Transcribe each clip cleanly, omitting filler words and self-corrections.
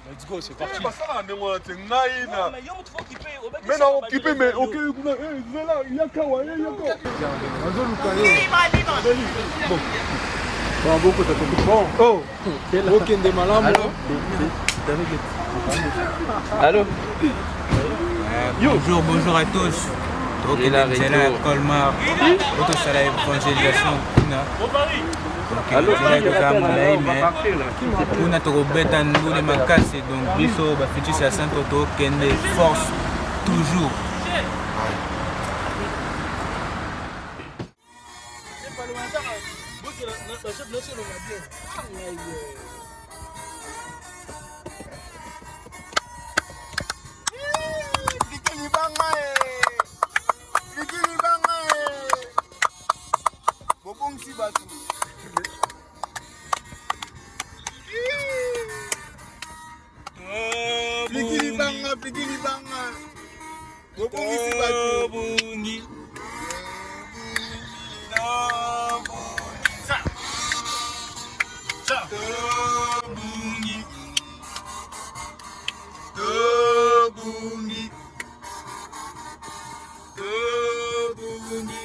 Let's go, c'est parti. Basalaka ndenge wana te ngai na me na okipe me okei kuna zela yaka wa yaka Nazoluka ye. Bon. Bon, bokota bon. Oh, bokende malamu. Allô. Bonjour, bonjour à tous. Tokende nzela ya Colmar, otosala évangélisation kuna. Donc nzela ekozala molai mais kuna tokobeta ndule makasi. Donc biso bafitis ya Santo tokende force toujours. Bobongisi bato. Fliki libanga, fliki libanga. Bobongisi bato. Tobungi. Tobungi. Tobungi. Tobungi.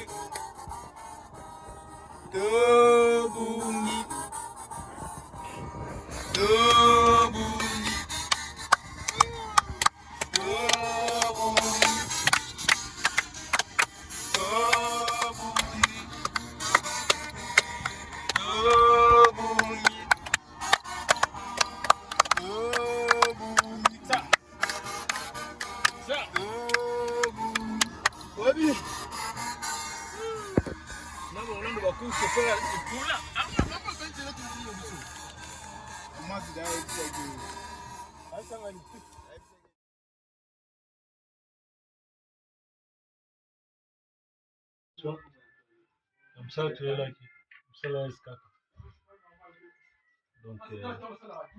Tobungi. Tobungi. Tobungi. Tobungi. Tobungi. Tobungi. Tobungi. Oyebi. Na Orlando bakoki kosala epula. Na mosala toyelaki mosala ya kaka donc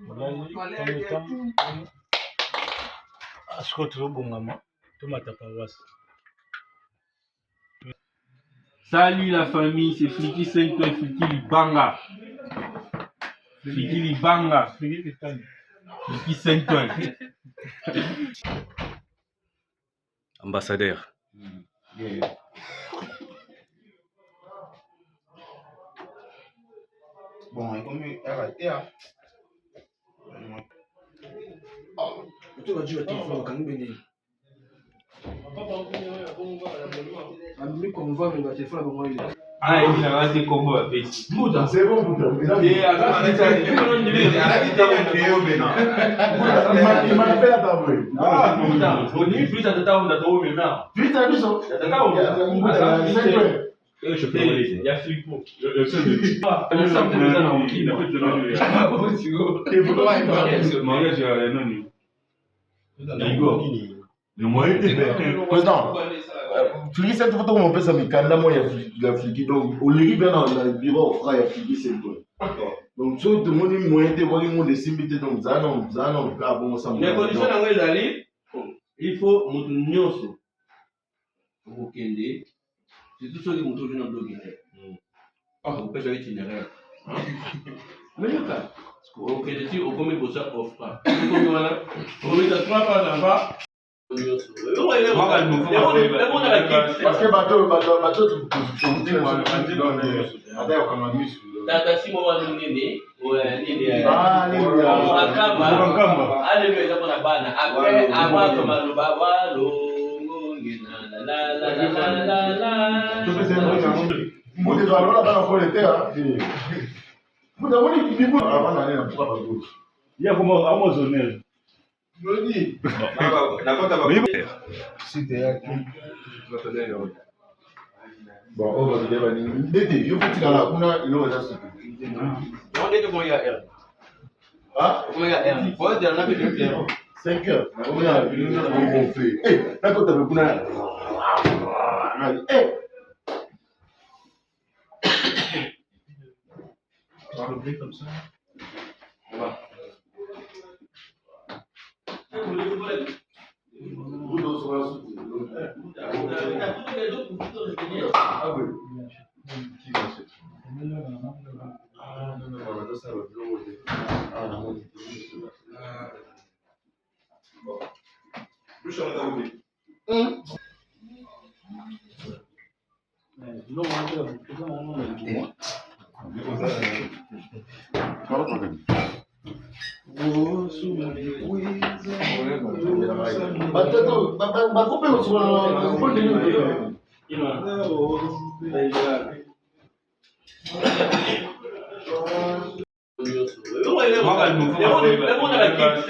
olali ntango ntango sikoyo tozobongama tomata paroisse. Salut la famille, c'est Fliki 5 et Fliki Libanga. Fliki Libanga. Fliki 5. Ambassadeur. Bon, ekomi heure te ah. Oto bajua telefone bakangi bene. Amemi convoi me batelefone na bango ile. Ah, il a raté combo bapesi. Mbuta. C'est bon, Mbuta. Eh, Imapela tabwe. Mbuta. Oni Fliki tata onda to mema. Fliki biso. Tata onda. Mbuta, Ya Flipo. Mariage ya nani? Président, Fliki Saint faut tokoma mikanda moko ya Fliki donc oleki mpe na bureau ofra ya Fliki Saint. Donc soki tomoni moyen te ebwaki monde esimbi te donc zala na zala na kaka bongo sa Mais condition yango ezali il faut moto nyonso okokende surtout soki moto ozwi na bloki te okopesa itinéraire mais yoka okende ti okomi bosa ofra okomi wana okomita trois pas avant nyonso. Parce que bato bato bato ata yokanga misu. Tata simo wana nini nini Ah, nini akamba aleluya eza mpona bana après avant tomaloba walongonge na la la la la la la. Mbuta ezala lokola bana kole te mbuta amoni mibu avanda nde na mpoka bagosi. Ye akoma zonere. Bon, oyo bato baningi ndete yo fotikala kuna eloko eza suki. Ah? 5 heures. Nakomona gonflé. Eh, nakota pe kuna. Eh. Comme ça. Ah oui. Ah non, non, non, ça va. Ah, non, non. Bakope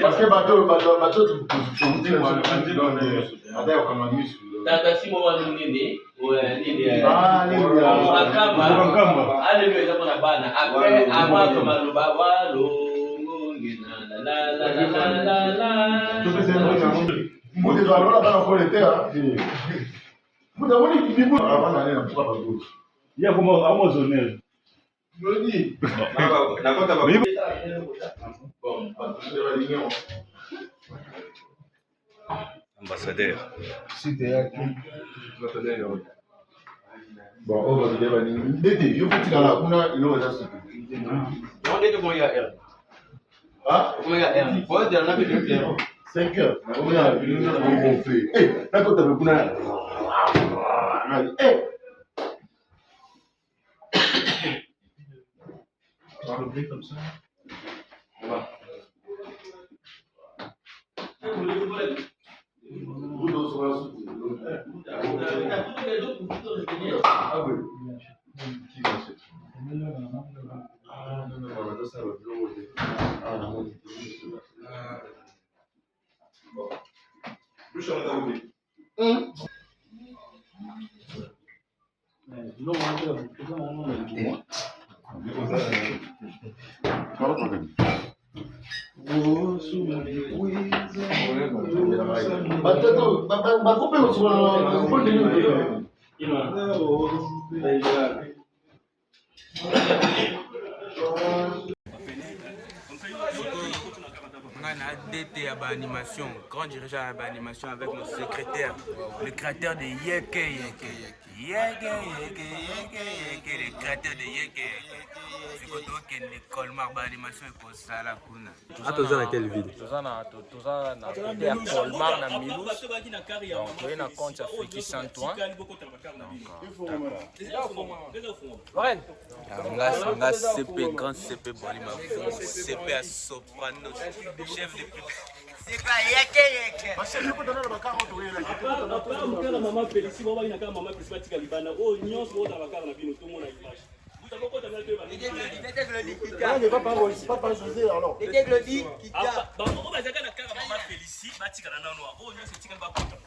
Parce que bato bato bato ata ya kokanga misu tata simo wana nini nini makamba aleluya eza mpona bana après avant maloba walongonge mbuta ezala lokola bana kole te mbuta amoni mibu avant na nene na mpoka bato ye akoma zonel Ambassadeur. Bon, oyo bato nde balingi ndete yo kotikala kuna eloko eza suki. Cinq heures. Nakota mpe kuna. Eh. Comme ça. Bakope Nga na DT ya ba animation, grand dirigeant ya ba animation avec mon secrétaire, le créateur de Yeke Yeke. Yeke Yeke Yeke Yeke, le créateur de Yeke Yeke. Sikoyo tokende Colmar, ba animation ekozala kuna. Ah, toza na quelle ville? Toza na toza na côté ya Colmar na Milous. Donc toye na compte ya Feki Saint-Ouen. Nga nga CP grand CP Boli Mavungu CP ya Soprano chef de CP yeke yeke. Mama Félicie, baba ina kaka mama Félicie batika libanda oyo nyonso oyo na bakara na bino tomona image. Bango oyo bazalaka na kaka mama Félicie batikala nano oyo nyonso etikali bakota.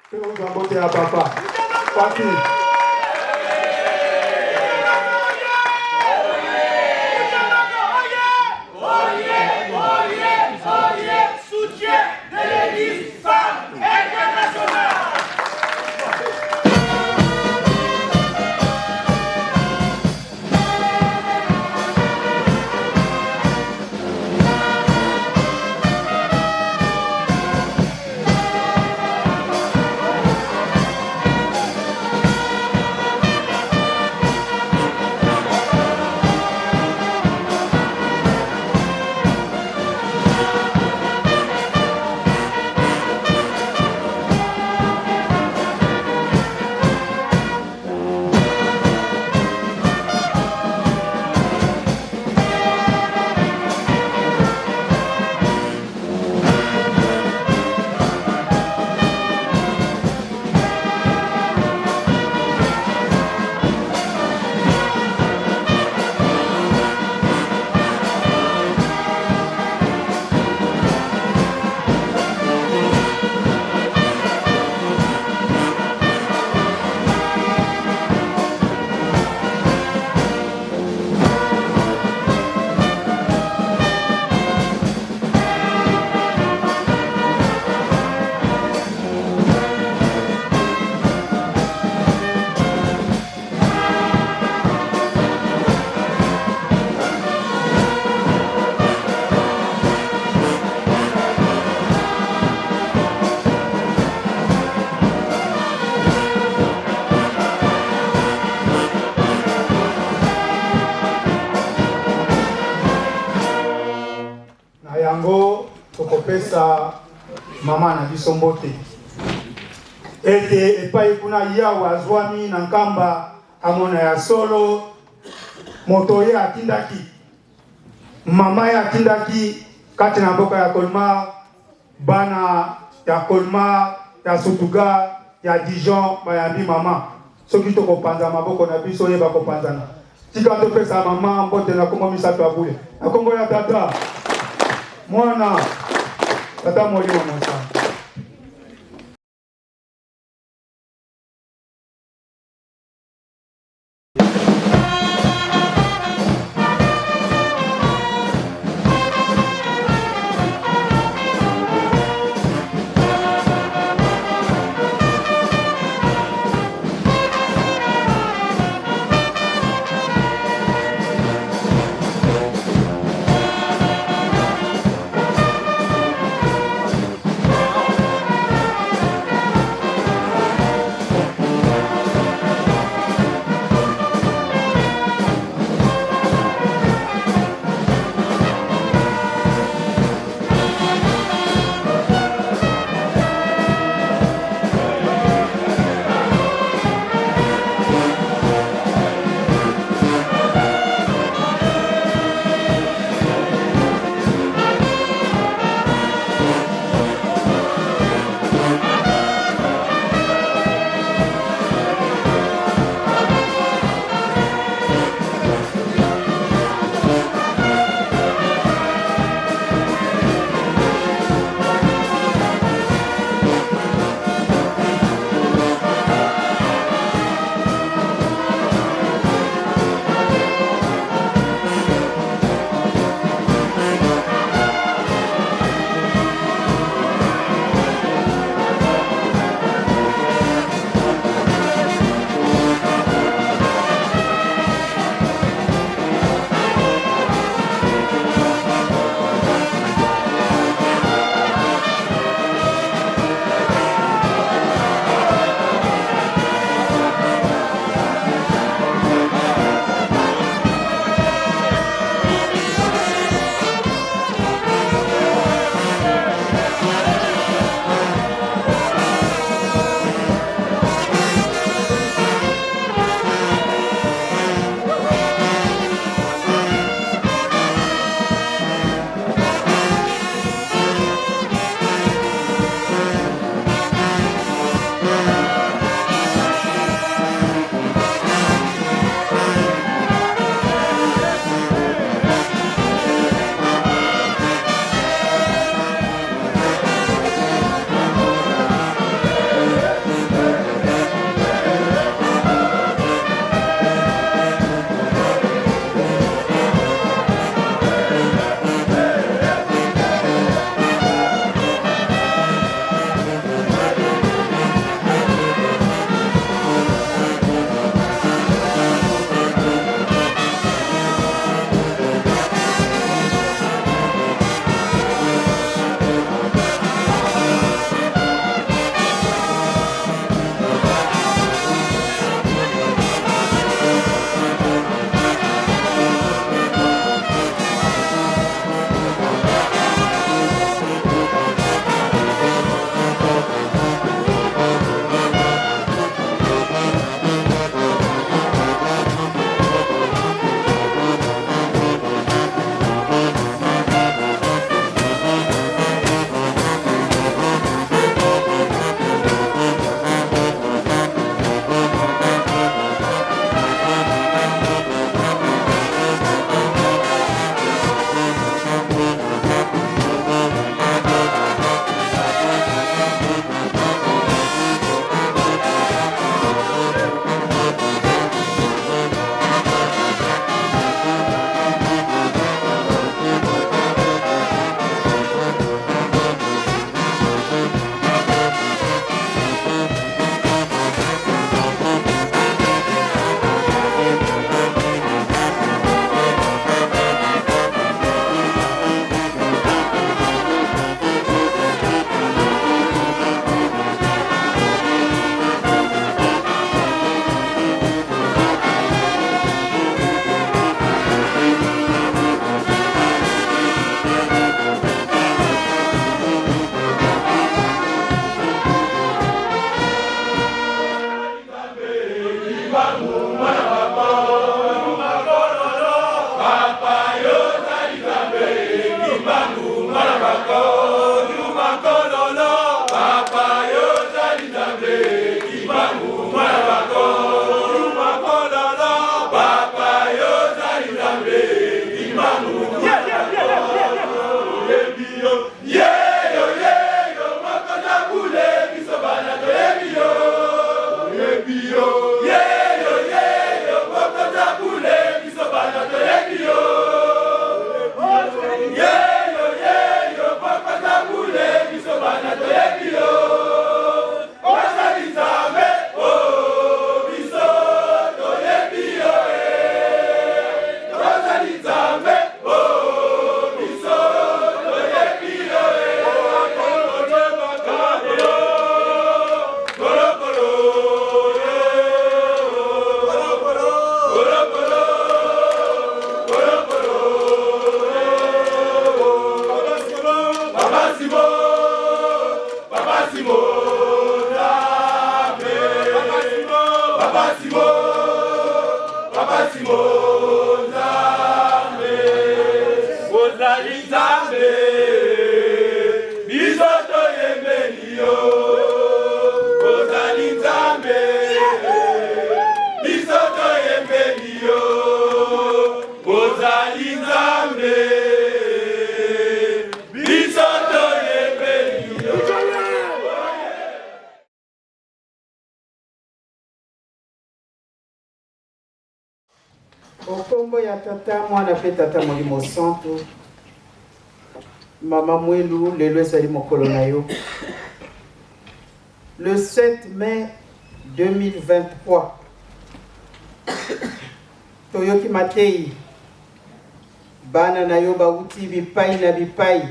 Mpe ozwa mbote ya papa Papi. Na yango tokopesa mama na biso mbote ete epai kuna Yawe azwami na nkamba amona ya solo moto ye atindaki mama ye atindaki kati na mboka ya Colmar, bana ya Colmar, ya Stuttgart, ya Dijon bayambi mama. Soki tokopanza maboko na biso ye bakopanzana. Tika topesa mama mbote na kombo misato ya bule, na kombo ya Tata, Mwana, Tata Molimo Mosantu. Papa Simon, Papa Simon, Nzambe. Papa Simon, Papa Simon, Papa Simon, Nzambe. Ozali Nzambe, biso toyembeli yo. Ozali Nzambe, biso toyembeli yo. Ozali Nzambe, biso toyembeli yo. Okombo ya Tata, Mwana mpe Tata Molimo Santu. Mama Mwelu, lelo ezali mokolo na yo. Le 7 mai 2023, toyoki mateyi bana na yo bawuti bipai na bipai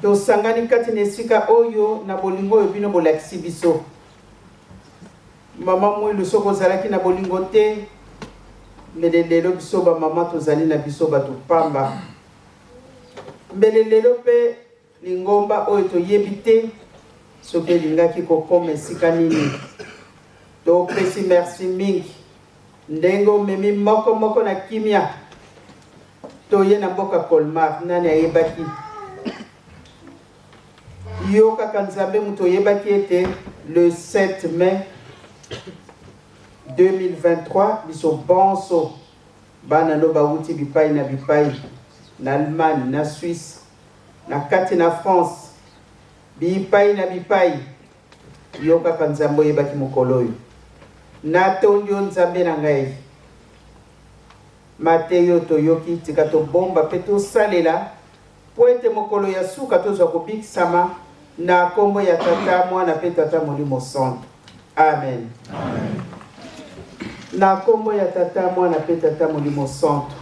tosangani kati na esika oyo na bolingo oyo bino bolakisi biso. Maman Muilu soki ozalaki na bolingo te mbele lelo biso ba maman tozali na biso bato pamba. Mbele lelo pe lingomba oyo toyebi te soki elingaki kokoma esika nini. Topesi merci mingi ndenge omemi moko moko na kimia. Toye na mboka Colmar nani ayebaki? Yo kaka Nzambe moto oyebaki ete le 7 mai 2023 biso bonso bana no bawuti bipai na bipai na Allemagne, na Suisse, na kati na France, bipai na bipai, yo kaka Nzambe oyebaki mokolo oyo. Natondi yo Nzambe na ngai. Mateyo toyoki, tika tobomba mpe tosalela Mpo ete mokolo ya suka tozwa kobikisama, na kombo ya Tata, Mwana mpe Tata Molimo Santu. Amen. Na kombo ya Tata, Mwana mpe Tata Molimo Santu.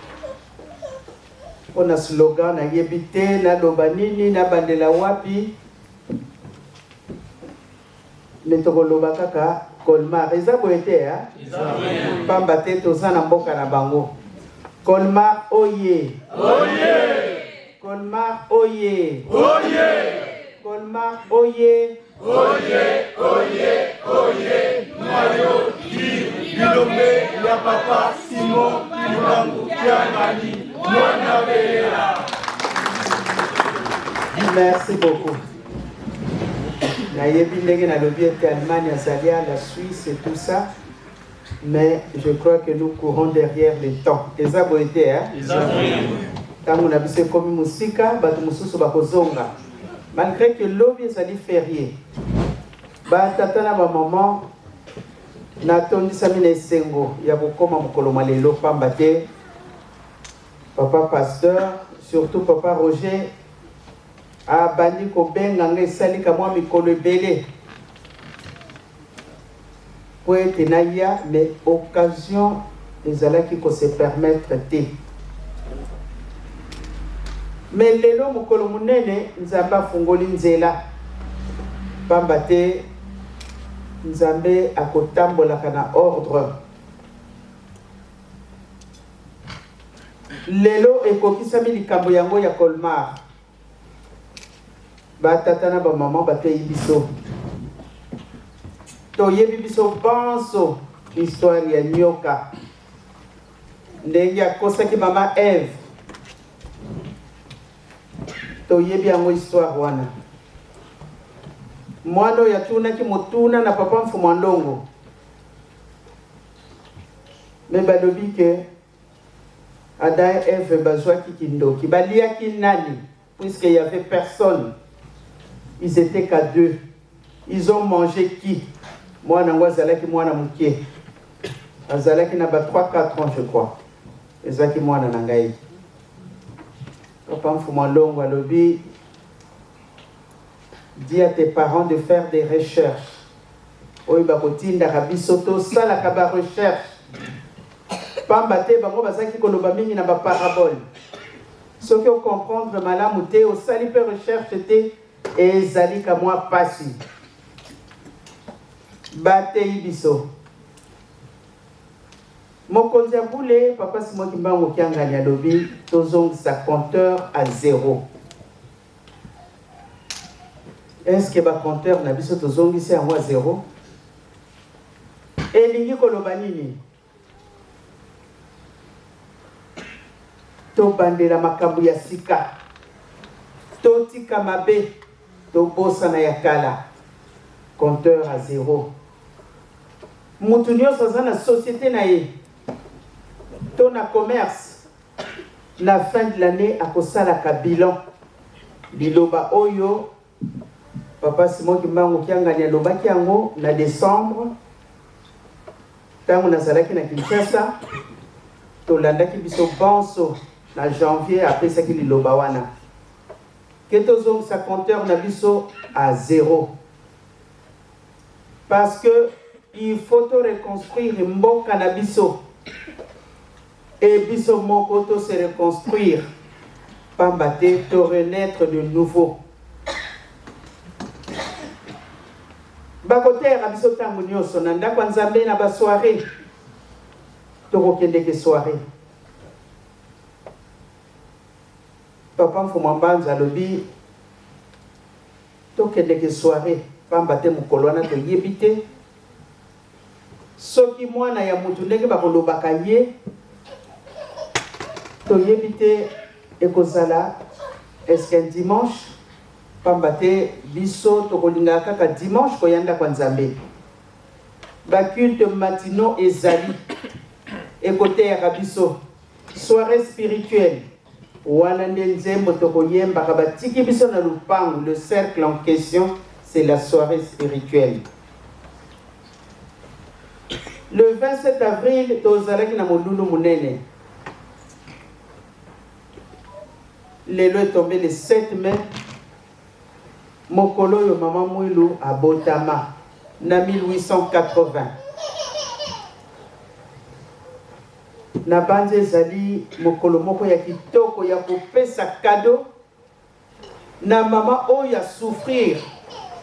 Mpo na slogan nayebi te naloba nini, nabandela wapi, me tokoloba kaka Colmar. Eza boye te ya? Pamba te toza na mboka na bango. Colmar oye! Oye! Colmar oye! Oye! Colmar oye! Oye, oye, oye! Nayoki bilombe ya papa Simon Kimbangu Kiangani mwana belela. Merci beaucoup. Nayebi ndenge nalobi ete Allemagne azali la Suisse et tout ça, mais je crois que nous courons derrière le temps. Eza boye te, hein? Ntango na biso ekomi mosika, bato mosusu bakozonga. Malgré que lobi ezali ferie, ba tata na ba maman natondisami na esengo ya kokoma mokolo mwa lelo pamba te papa pasteur surtout papa Roger Abandi kobenga nga esali ka mwa mikolo ebele mpo ete naya mais occasion ezalaki ko se permettre te. Mais lelo mokolo monene Nzambe afungoli nzela pamba te Nzambe akotambolaka na ordre. Lelo ekokisami likambo yango ya Colmar. Ba tata na ba maman bateyi biso. Toyebi biso banso histoire ya nyoka. Ndenge akosaki mama Eve. Toyebi yango histoire wana. Mwana oyo atunaki motuna na papa Mfumu Ndongo. Mais balobi que Adam et Ève bazwaki kindoki. Baliaki nani? Puisqu'il y avait personne. Ils étaient qu'à deux. Ils ont mangé qui? Mwana yango azalaki mwana moke. Azalaki na ba 3 4 ans je crois. Ezalaki mwana na ngai. Papa Mfumu Longo alobi dis à tes parents de faire des recherches. Oyo bakotindaka biso tosalaka ba recherche pamba te bango bazalaki koloba mingi na ba parabole. Soki o comprendre malamu te, osali pe recherche te, ezali ka mwa pasi. Bateyi biso. Mokonzi ya bule, Papa Simon Kimbangu Kiangani alobi tozongisa compteur à zero. Est-ce que ba compteur na biso tozongisi yango à zero? Elingi koloba nini? Tobandela makambo ya sika, totika mabe, tobosana ya kala. Compteur à zero. Mutu nionso aza na societe na ye to na commerce, na fin de l'annee akosalaka bilan. Liloba oyo Papa Simon Kimbangu Kiangani alobaki yango na decembre tango nazalaki na Kinshasa, tolandaki biso banso na janvier apesaki liloba wana ke tozongisa compteur na biso à zero parce que il faut to reconstruire mboka na biso et biso moko to se reconstruire pamba te to renaître de nouveau. Bakoteyaka biso ntango nyonso na ndako ya Nzambe na ba soiree, tokokendeke soiree. Papa Mfumu Mbanza alobi tokendeke soiree pamba te mokolo wana toyebi te Soki mwana ya mutu ndenge bakolobaka ye toyebi te ekozala est-ce qu'un dimanche pamba te biso tokolingaka kaka dimanche koya ndako ya Nzambe ba culte matinaux ezali ekoteyaka biso soiree spirituelle wana nde nzembo tokoyembaka batiki biso na lupangu le cercle en question c'est la soiree spirituelle. Le 27 avril, tozalaki na molulu monene. Lelo etombe le 7 mai, mokolo oyo mama Mwilu abotama na 1880. Nabanzi ezali mokolo moko ya kitoko ya kopesa cadeau na mama oyo a souffrir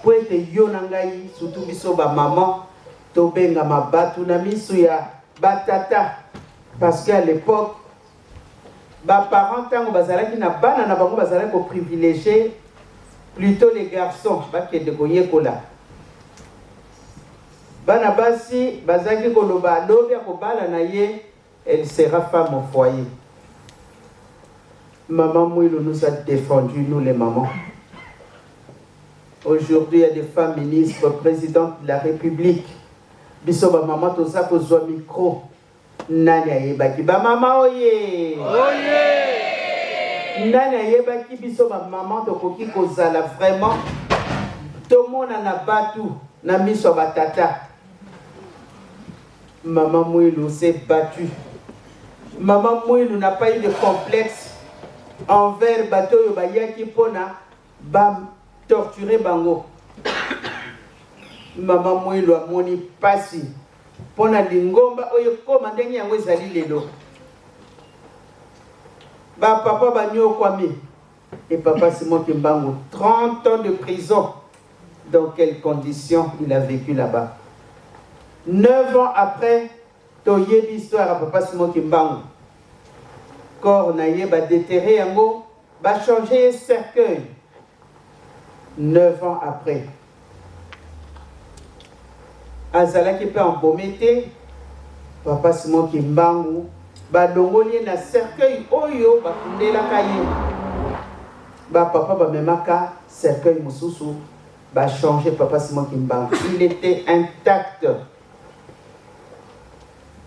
po ete yo na ngai surtout biso ba maman tobengama batu na misu ya ba tata parce que à l'epoque ba parents tango bazalaki na bana na bango bazalaki ko privilegier plutot les garçons bakende koyekola bana basi bazalaki koloba lobi akobala na ye Elle sera femme au foyer. Maman Mwilu nous a défendu, nous les mamans. Aujourd'hui, il y a des femmes ministres, présidentes de la République. Biso ba maman toza kozwa micro. Nani ayebaki ba mama oye? Oye! Nani ayebaki biso ba maman tokoki kozala vraiment tomonana batu na miso ya ba tata. Maman Mwilu s'est battue. Maman Mwilu n'a pas eu de complexe envers bato oyo bayaki mpona ba torturer bango. Maman Mwilu amoni pasi mpona lingomba oyo ekoma ndenge yango ezali lelo. Ba papa banyokwami et papa Simon Kimbangu 30 ans de prison. Dans quelles conditions il a vécu là-bas? 9 ans après, toyebi histoire ya papa Simon Kimbangu. Corps na ye ba déterrer yango, ba changer ye cercueil. 9 ans après. Azalaki pe embaumé te, papa Simon Kimbangu balongoli ye na cercueil oyo bakundelaka ye. Ba papa bamemaka Cercueil mosusu ba changer papa Simon Kimbangu il etait intact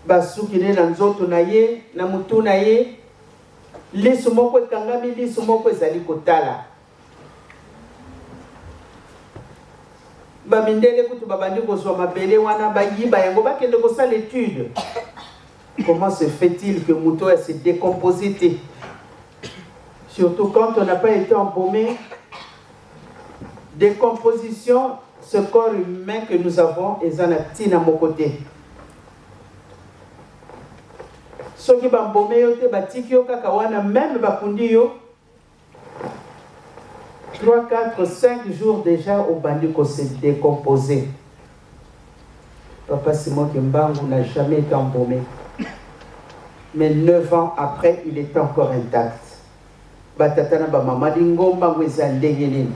ba suki ne na nzoto na ye na mutu na ye lisu moko ekangami lisu moko ezali kotala ba mindele kutu babandi kozwa mabele wana bayiba yango bakende kosala etude comment se fait-il que moto oyo se décompose te Surtout quand on n'a pas été embaumé, décomposition, ce corps humain que nous avons eza na ntina moko te. Soki bambome yo te, batiki yo kaka wana, meme bakundi yo 3, 4, 5 jours déjà obandi ko se décomposer. Papa Simon Kimbangu n'a jamais été embaumé. Mais 9 ans après, il est encore intact. Ba tata na ba mama lingomba ngo eza ndenge nini?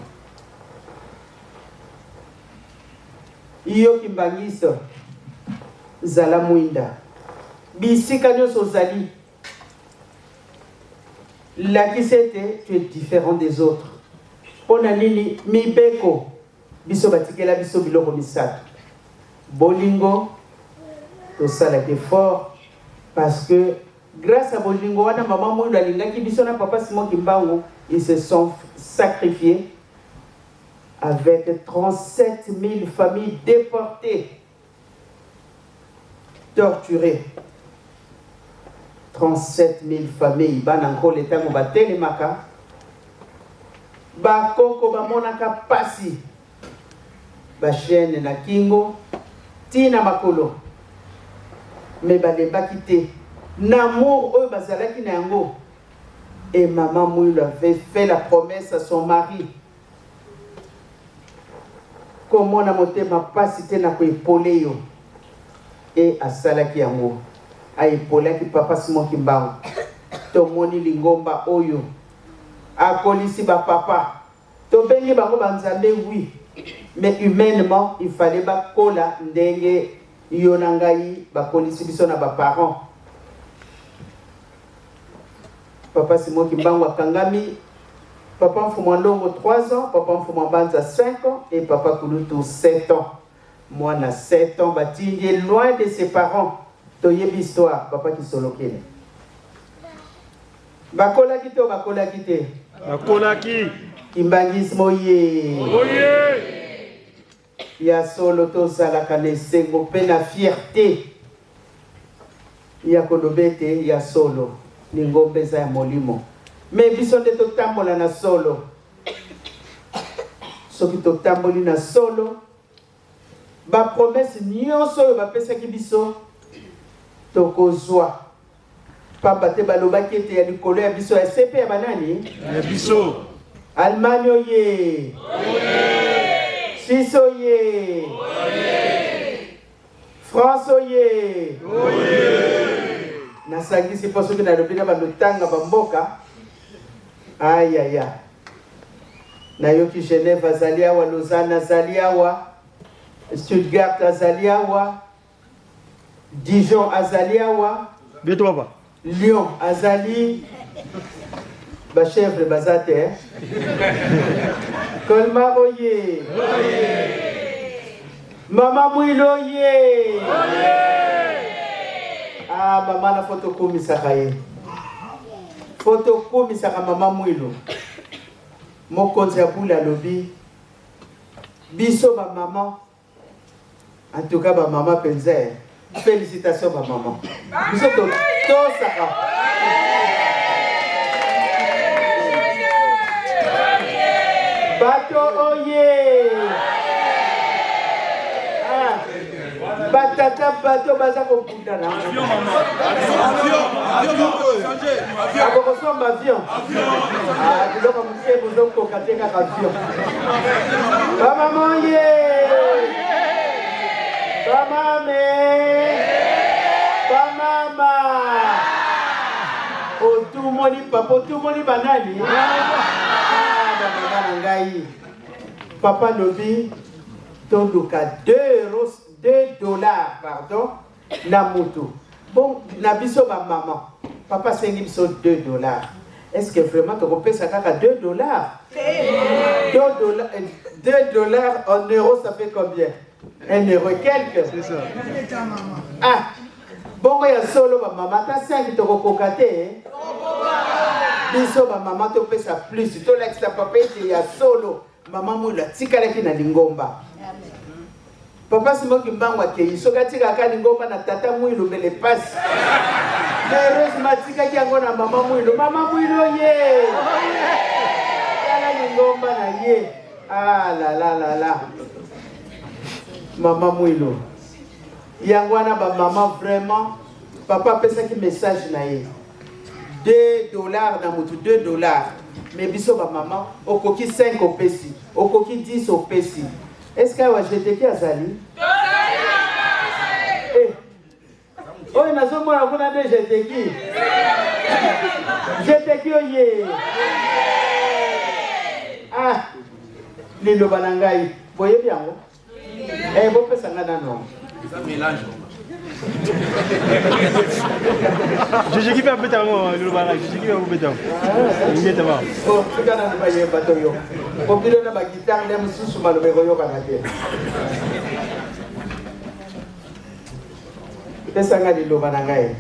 Yo kimbanguiste zala mwinda bisika nionso ozali lakisa ete tu es different des autres. Pona nini mibeko biso batikela biso biloko misatu bolingo tosalaka effort parce que Grace ya bolingo wana maman Muilu alingaki biso na papa Simon Kimbangu, ils se sont sacrifiés avec 37 000 familles déportées, torturées. 37 000 familles bana nkole ntango batelemaka bakoko bamonaka pasi ba chaine na kingo ti na makolo mais balembaki te na amour oyo bazalaki na yango et maman Mwilu avait fait la promesse à son mari komona motema pasi te na koepole yo et asalaki yango aepolaki papa Simon Kimbangu tomoni lingomba oyo akolisi ba papa Tobengi bango ba nzambe oui mais humainement il fallait bakola ndenge yo na ngai bakolisi biso na ba parents. Papa Simon Kimbangu akangami Papa Mfumua Ndongo 3 ans, Papa Mfumua Mbanza 5 ans et Papa Kulutu 7 ans. Mwana 7 ans batindi ye loin de ses parents. Toyebi histoire Papa Kisolokele. Bakolaki to bakolaki te? Bakolaki. Kimbanguisme oye. Oye. Ya solo tozalaka na esengo mpe na fierte ya koloba ete ya solo lingomba eza ya molimo. Me biso nde totambola na solo. Soki totamboli na solo, ba promesse nyonso oyo bapesaki biso tokozwa. Pamba te balobaki ete ya likolo ya biso, ya se mpe ya banani? Ya biso. Allemagne oye! Suisse oye! France oye! Nasangisi mpo soki nalobi na bando tanga bamboka ayaya nayoki Genève azali awa, Lausanne azali awa, Stuttgart azali awa, Dijon azali awa. Bientôt papa. Lyon azali. Ba chèvre baza te. Eh? Colmar oye. Mama Mwilo oye. Ah mama na foto komisaka ye. Foto komisaka mama Mwilo. Mokonzi ya bula alobi biso ba mama En tout cas ba mama penza eh. Félicitations ba mama. Biso to tosaka. Bato oye. Ah. Batata bato baza kobunda na. Akokosomba avion. Ah, biloko moke bozokoka te kaka avion. Bamama ye! Bamame! Bamama! Otumoli papa, otumoli banani? Ah, bamama na ngai. Papa lobi toluka 2 euros, 2 dollars, pardon, na mutu. Bon, na biso ba maman, papa asengi biso 2 dollars. Est-ce que vraiment tokopesa kaka 2 dollars? 2 dollars, 2 dollars en euros, ça fait combien? Un euro et quelque. C'est ça. Ah, bongo ya solo ba mama ata 5 tokokoka te. Eh? Biso ba mama topesa plus, tolakisa papa ete ya solo mama Mwilu atikalaki na lingomba. Papa Simon Kimbangu akeyi soki atikaka lingomba na tata Mwilu mbele pasi. Mais heureusement atikaki yango na mama Mwilu. Mama Mwilu ye! Tala lingomba na ye. Ah la la la la. Mama Mwilu. Yango wana ba mama vraiment papa apesaki message na ye. 2 dollars na mutu 2 dollars. Mais biso ba mama okoki 5 opesi, okoki 10 opesi. Est-ce que awa jeteki azali? Eh. Oyo nazomona kuna nde jeteki. Jeteki oye. Ah. Liloba na ngai, boyebi yango? Eh, bopesa nga nano. Jiji kipe abeta yango liloba na Jiji kipe abeta yango. Ingeta ba. Bon, tika nanu bayemba toyoka. Po bino na ba guitare nde mosusu maloba ekoyokana te. Pesa nga liloba na ngai.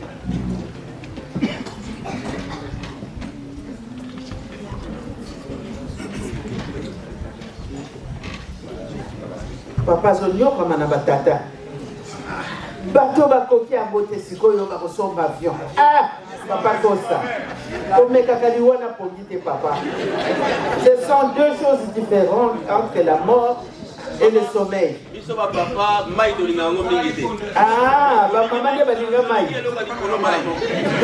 Papa azonyokwama na batata. Bato bakoki yango te sikoyo bakosomba avion. Ah, papa Costa. Komekaka liwa na pongi te papa. Ce sont deux choses différentes entre la mort et le sommeil. Biso ba papa mai tolinga yango mingi te. Ah, ba mama nde balinga mai.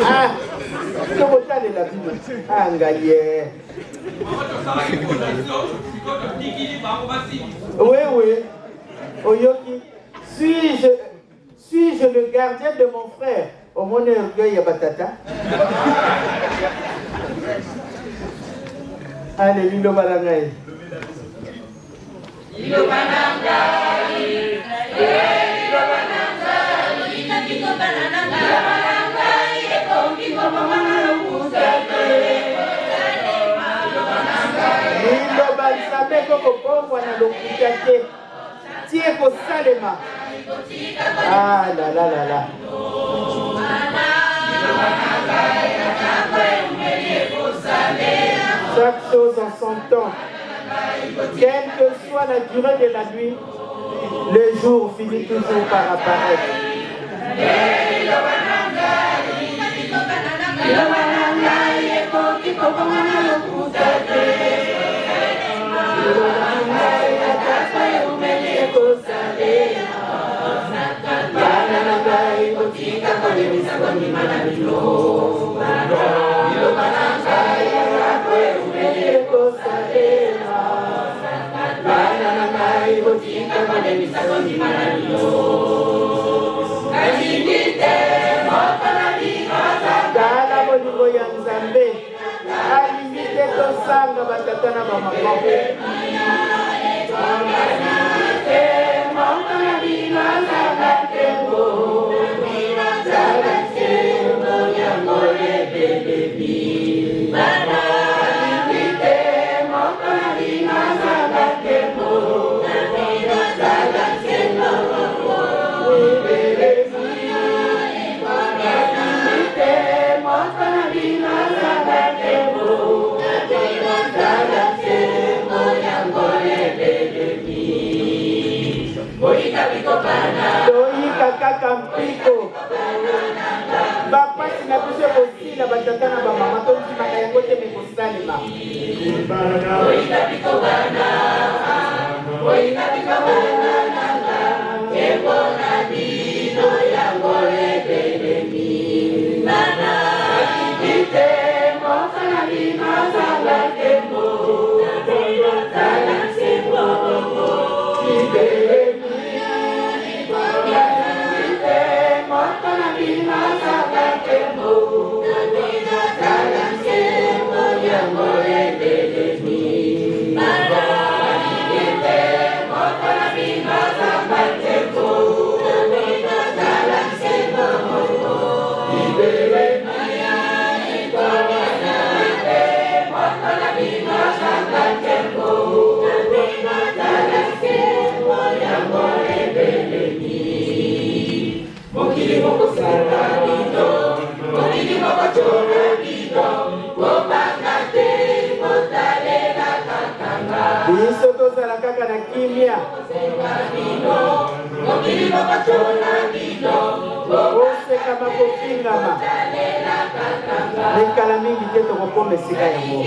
Ah, tokotalela bino. Ah, ngai ye. Oui, oui. Oyoki. Suis-je suis-je le gardien de mon frère? Omoni orgueil ya batata. Allez, liloba na ngai. Liloba na ngai, eh, liloba na ngai, liloba na ngai, ekoki koboma na lokuta te. Liloba Nzambe ekokobongwa na lokuta te. Ti ekosalema. Ah la la la la. Chaque chose en son temps. Quelle que soit la durée de la nuit, le jour finit toujours par apparaître. Tala bolingo ya Nzambe alingi te tosanga batata na bamama. Toyika kaka mpiko, bapasi na biso ekosila, batata na bamama tondimaka yango te me kosalema. Biso tozala kaka na kimia. Kosekama, kofingama, mikala mingi te tokokoma esika yango.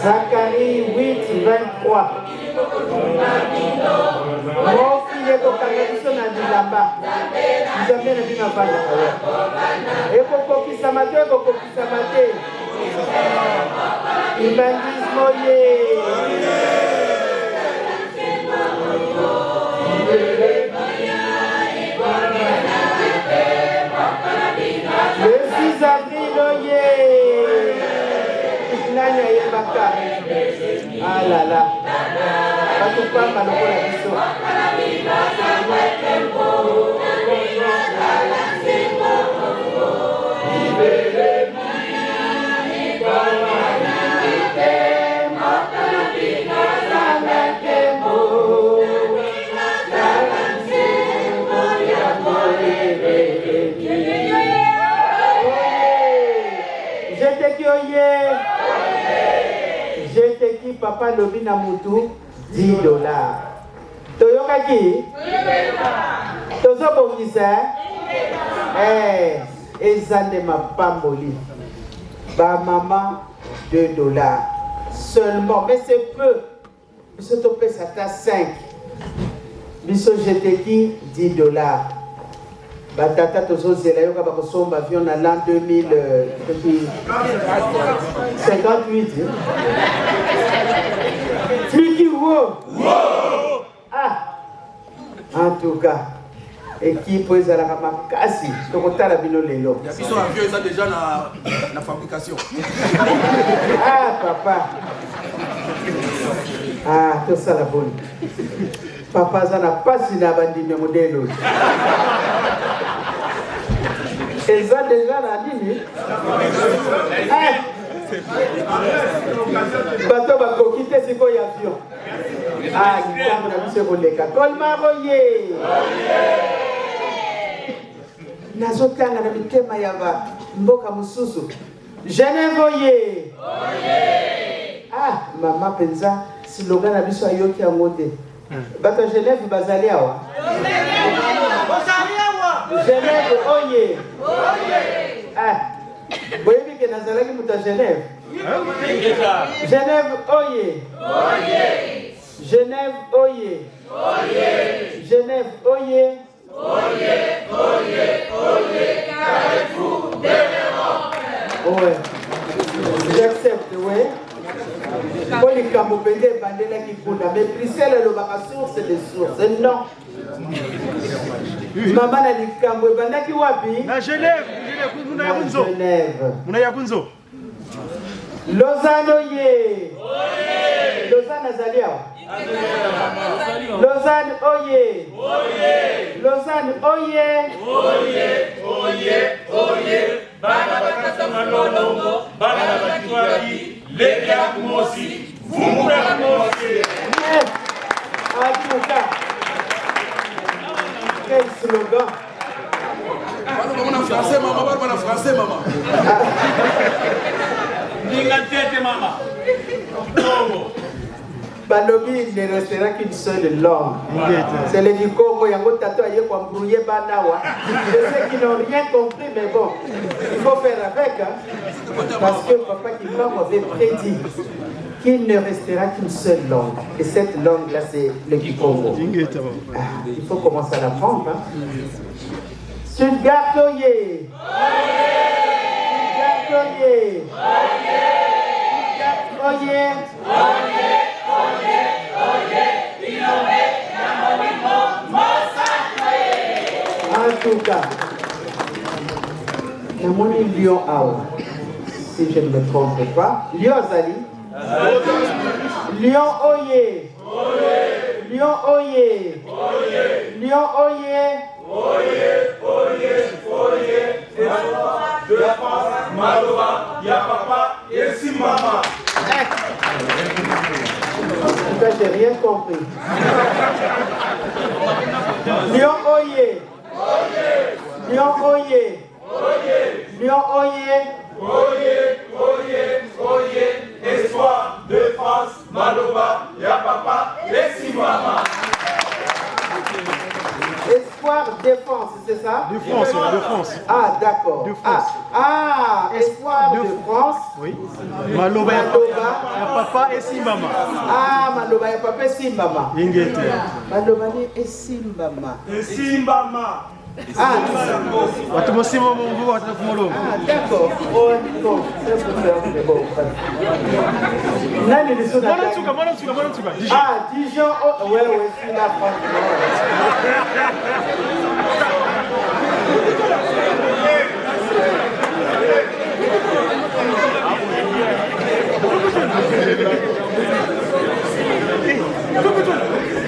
Zacharie 8, 23. Mokili ekokanga biso na bilamba. Nzambe na bino avandaka wapi? Ekokokisama te, ekokokisama te. Kimbanguisme oye! Le 6 avril oye! Nani ayebaka? Ah là là. Bato pamba lokola biso. Jeteki oye! Jeteki papa alobi na mutu 10 dollars. Toyokaki? Tozobongisa? Eh, eza nde mapamboli. Ba mama 2 dollars seulement, mais c'est peu. Biso topesa ata 5. Biso jeteki 10 dollars. Batata tozozela yoka bakosomba avion na l'an 2058. Fliki wo! Ah! En tout cas, ekipe oyo ezalaka makasi tokotala bino lelo. Ya biso avion eza deja na, na fabrication. Ah papa. Ah tosala boni. Papa aza na pasi na bandimi ya modele oyo. Eza deja na nini? Eh! Bato bakoki te sikoyo avion. Ah, likambo na biso ekoleka. Colmar oye! Nazotanga na mitema ya ba mboka mosusu. Genève oye! Ah, mama mpenza slogan na biso ayoki yango te. Bato ya Genève bazali awa? Genève oye! Ah, boyebi ke nazalaki moto ya Genève? Genève oye! Genève oye! Genève oye! Ouais. J'accepte, ouais. mpo likambo mpenza ebandelaki kuna mais Bruxelles elobaka source de source non mama na likambo ebandaki wapi na Genève na Genève muna ya kunzo Lausanne oye Lausanne azali awa Lausanne oye Lausanne oye Oye, oye, bana bakata malolongo, bana bakitwali, leki ya kumosi, vungu ya kumosi. En tout cas, quel slogan! Bana na français mama, bana na français mama. Ndinga tete mama. Balobi il ne restera qu'une seule langue. C'est le Kikongo, yango tato aye ko embrouiller bana wa. Je sais qu'ils n'ont rien compris, mais bon, il faut faire avec. Hein? Parce que papa Kimbangu avait prédit qu'il ne restera qu'une seule langue. Et cette langue-là, c'est le Kikongo. Ah, il faut commencer à l'apprendre. Hein? Stuttgart oye! Stuttgart oye! Stuttgart oye! En tout cas, namoni Lyon awa, si je ne me trompe pas. Lyon azali? Lyon oye! Lyon oye! Lyon oye! De France, Maloba, ya papa, esi mama. En tout cas, j'ai rien compris. Lyon oye! Lyon oye! Lyon oye! Oye, oye, oye, espoir de France, Maloba, ya papa, esi mama. Espoir Défense, c'est ça? De France, ouais, de France. Ah, d'accord. De France. Ah, ah, Espoir de, France. Oui. Maloba ya ya papa esimbama. Ah, maloba ya papa esimbama. Ingete. Maloba ni esimbama. Esimbama. Ah, Bato mosima mongo bato kumolo. Ah, d'accord. Oh, bon, c'est pour faire, mais bon. Nani lisusu na Mwana nsuka, mwana nsuka, mwana nsuka. Dijon. Ah, Dijon. Oh, ouais, ouais, celui-là, franchement.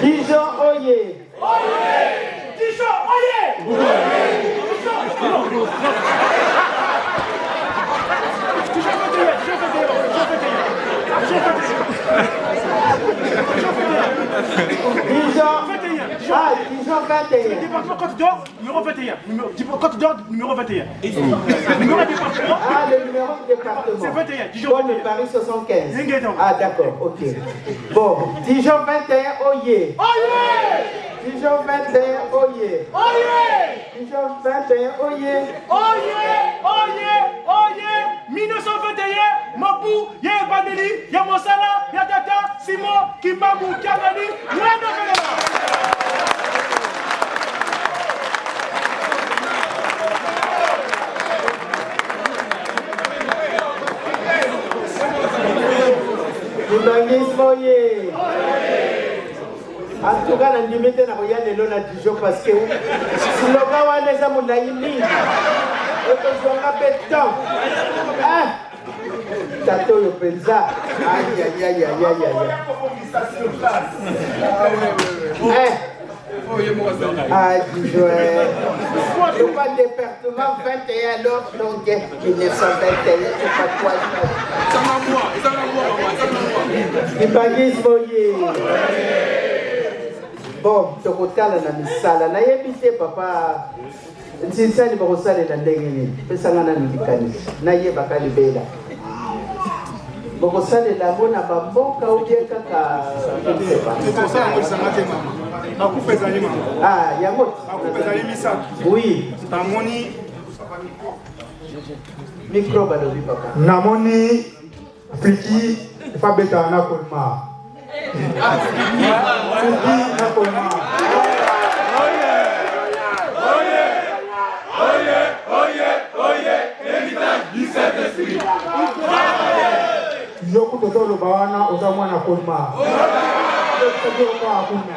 Dijon, oye. Dijon, oye. Dijon. Ah, Dijon 21. Département Côte d'Or, numéro 21. Numéro, Côte d'Or, numéro 21. Numéro département. Ah, le numéro de département. C'est 21, Dijon Comme le Paris 75. Ah, d'accord, ok. Bon, Dijon 21, oye. Oye Dijon 21, oye. Oye Dijon 21, oye. Oye Oye Oye 1921, Mabou, Ya Ebandeli, Ya Mosala, Ya Tata, Simon, Kimbangu, Kiangani, Mwendo Kalema. Kimbanguisme oye. En tout cas, nandimi te nakoya lelo na Dijon parce que slogan wana eza molai mingi ekozwanga mpe temps. Ah! Tata oyo mpenza ayayayayayaya. Ah, Dijon, eh. Pourquoi département 21 alors donc 1921, c'est pas quoi Kimbanguisme oye. Bon, tokotala na misala nayebi te papa nsinsani bakosalela ndenge nini pesanga nanu likanisi nayebaka libela bokosalela yango na bamboka ou bien kaka je ne sais pas. Tosala yango lisanga te mama. Bakufa ezali mama. Ah, yango. Bakufa ezali misato. Oui. Namoni micro balobi papa. Namoni Fliki fabetaka na Colmar. Fliki na Colmar. Yo kutu ozoloba wana oza mwana Colmar. Oyokaa kuna.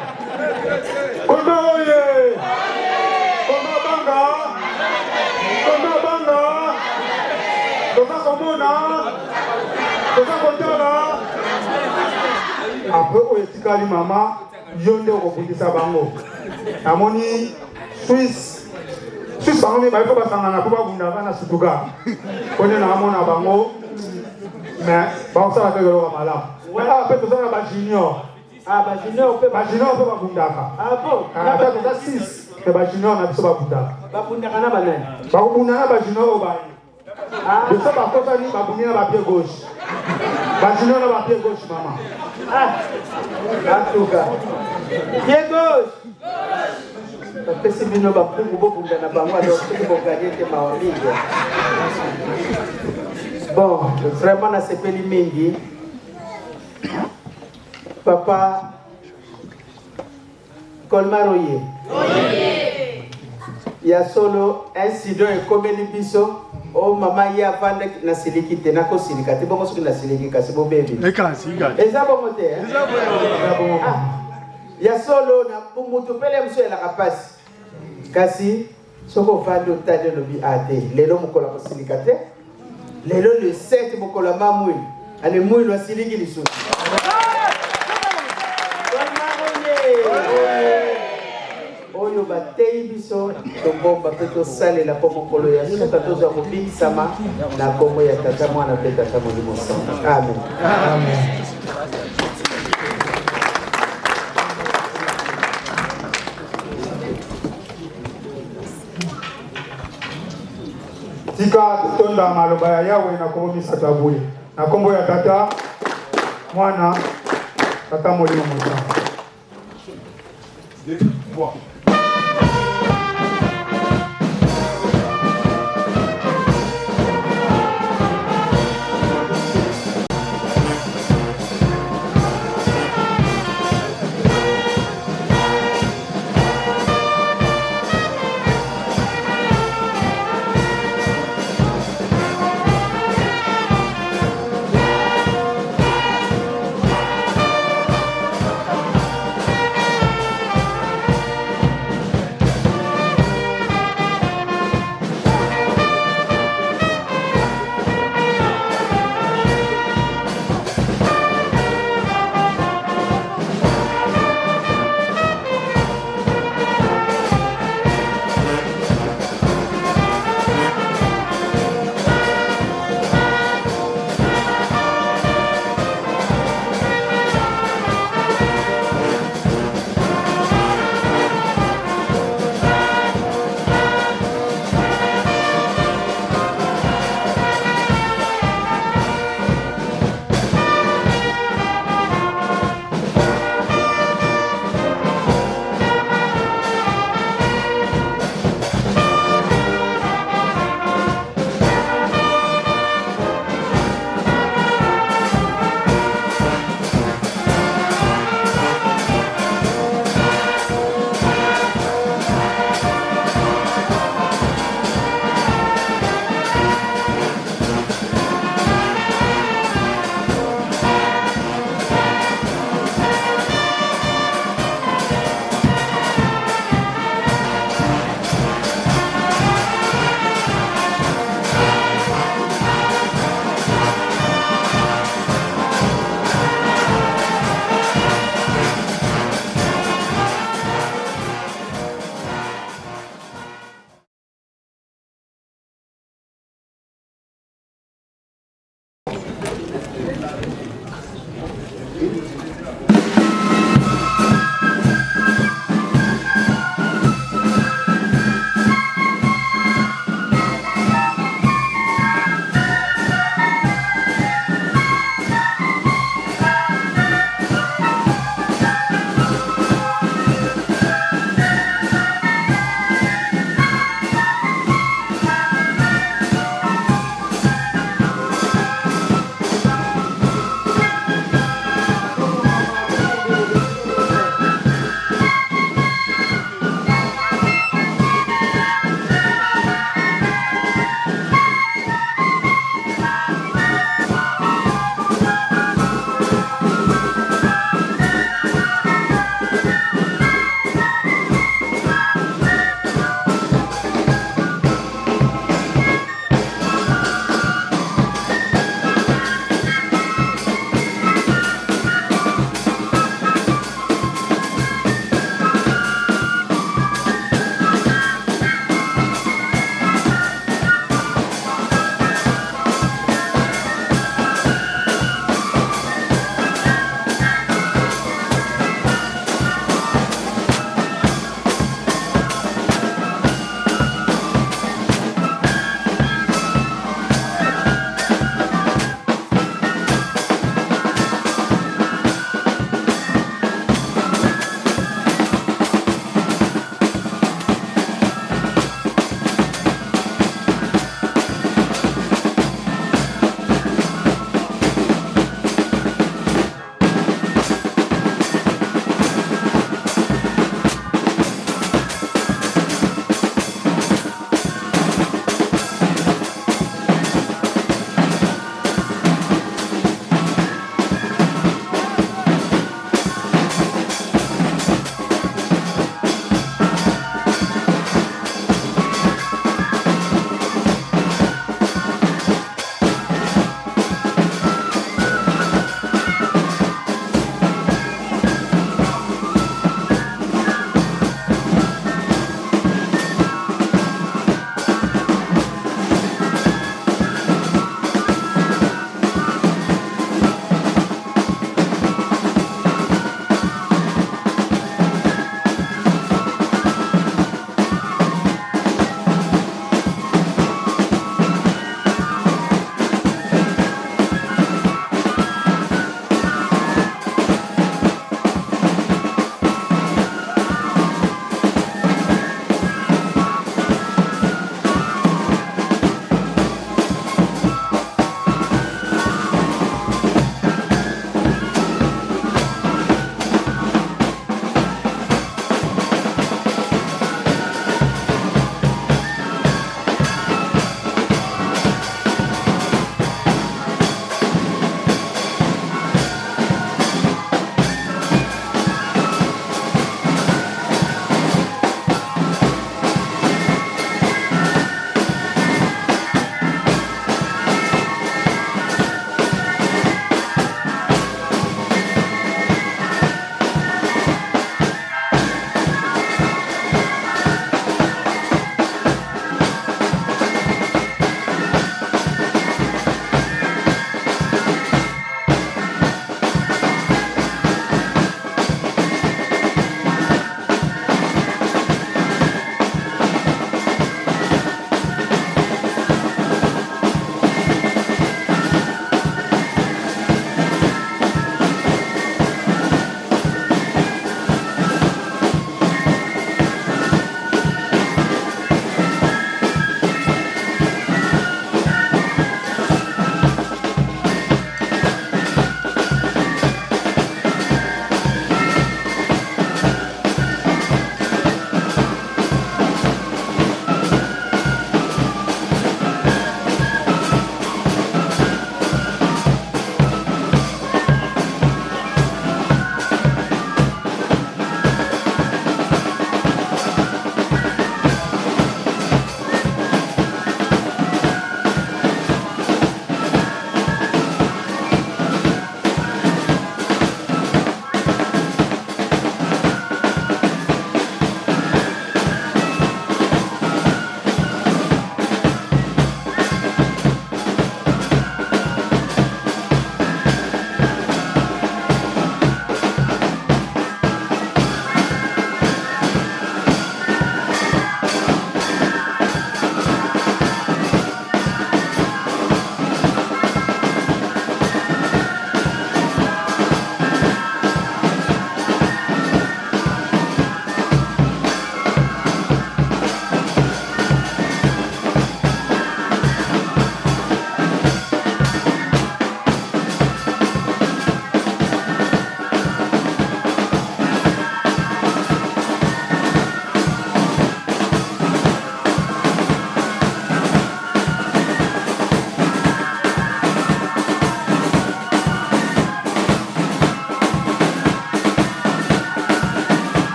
Colmar oye! Colmar banga! Colmar banga! Toza komona! Toza kotala! Après oyo etikali mama, yo nde okobundisa bango. Namoni Suisse, Suisse bango mibale mpo basangana mpo babundaka na Stuttgart. Mpo nde naamona bango mais bakosala mpe eloko ya malamu. Mais awa mpe toza na ba junior. Ah, ba junior mpe ba junior mpe babundaka. Ah bon? Ah, ata toza 6 mais ba junior na biso babundaka. Babundaka na banani? Bakobunda na ba junior oyo baye. Biso bakotani babundi na ba pied gauche. Ba junior na ba pied gauche mama. Ah, en tout cas. Pied gauche. Bapesi bino bapungu bobunda na bango alors soki boganye te mawa mingi. Bon, vraiment nasepeli mingi. Papa Colmar oye. Ya solo incident ekomeli biso o mama ye avandaki nasiliki te nakosilika te bongo soki nasiliki kasi bobebi eza bongo te eh? Ah, ya solo na mutu pele mosusu elaka mpasi kasi soki ovandi otali olobi a te lelo mokolo akosilika te lelo le 7 mokolo ya mamwili ale mwilu asiliki lisusu oyo bateyi biso tobomba mpe tosalela mpo mokolo ya suka tozwa kobikisama na nkombo ya tata mwana mpe tata molimo santu amen, amen. Tika totonda maloba ya Yawe na kombo misato ya bule. Na kombo ya Tata, Mwana, Tata Molimo Mosantu. 2, 3.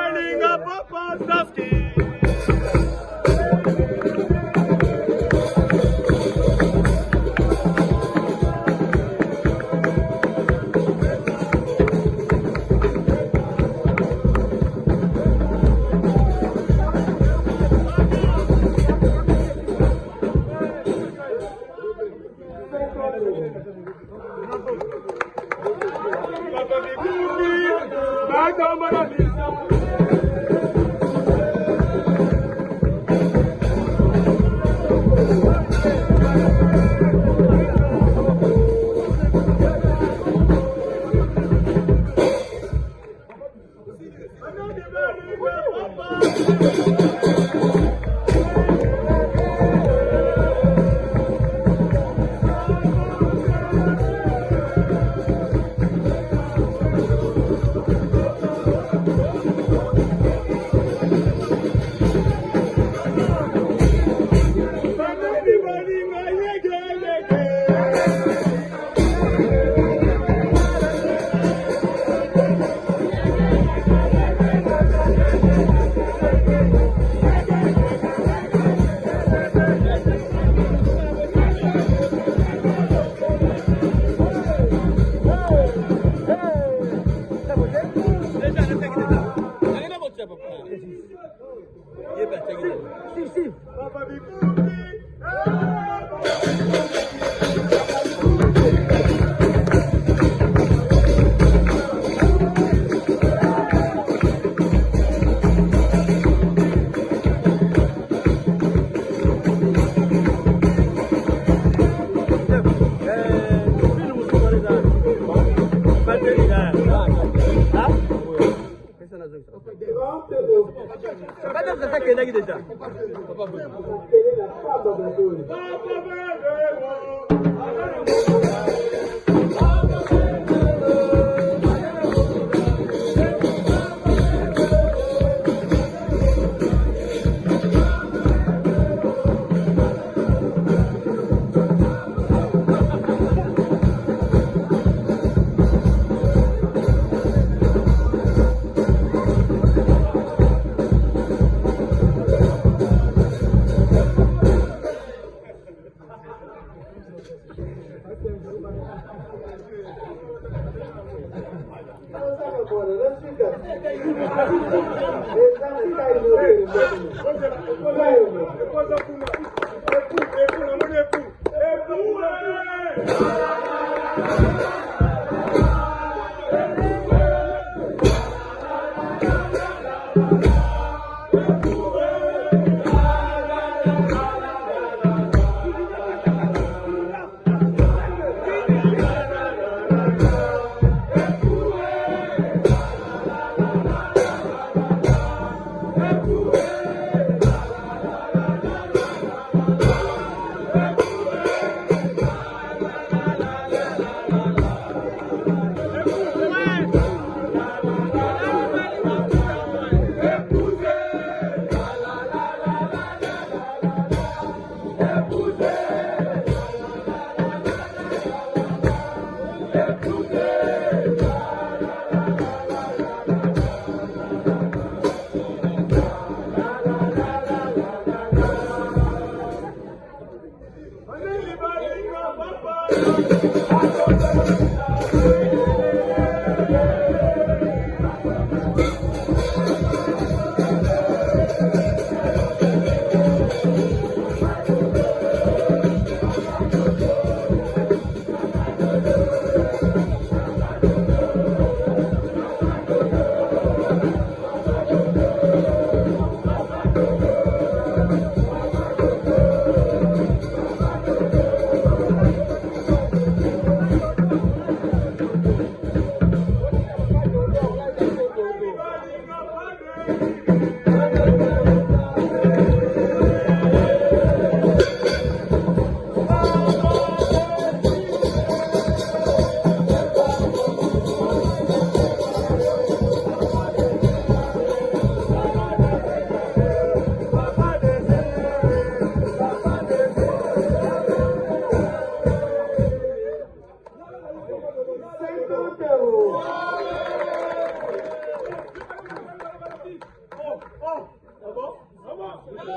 Balinga papa Saski.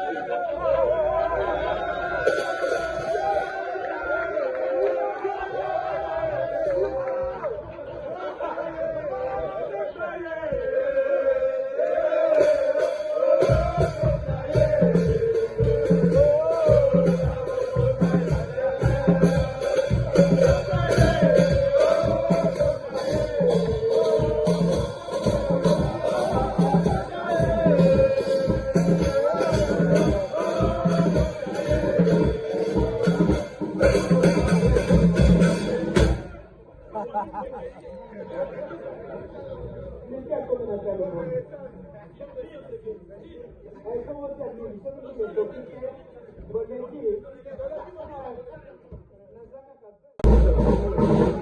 Thank you.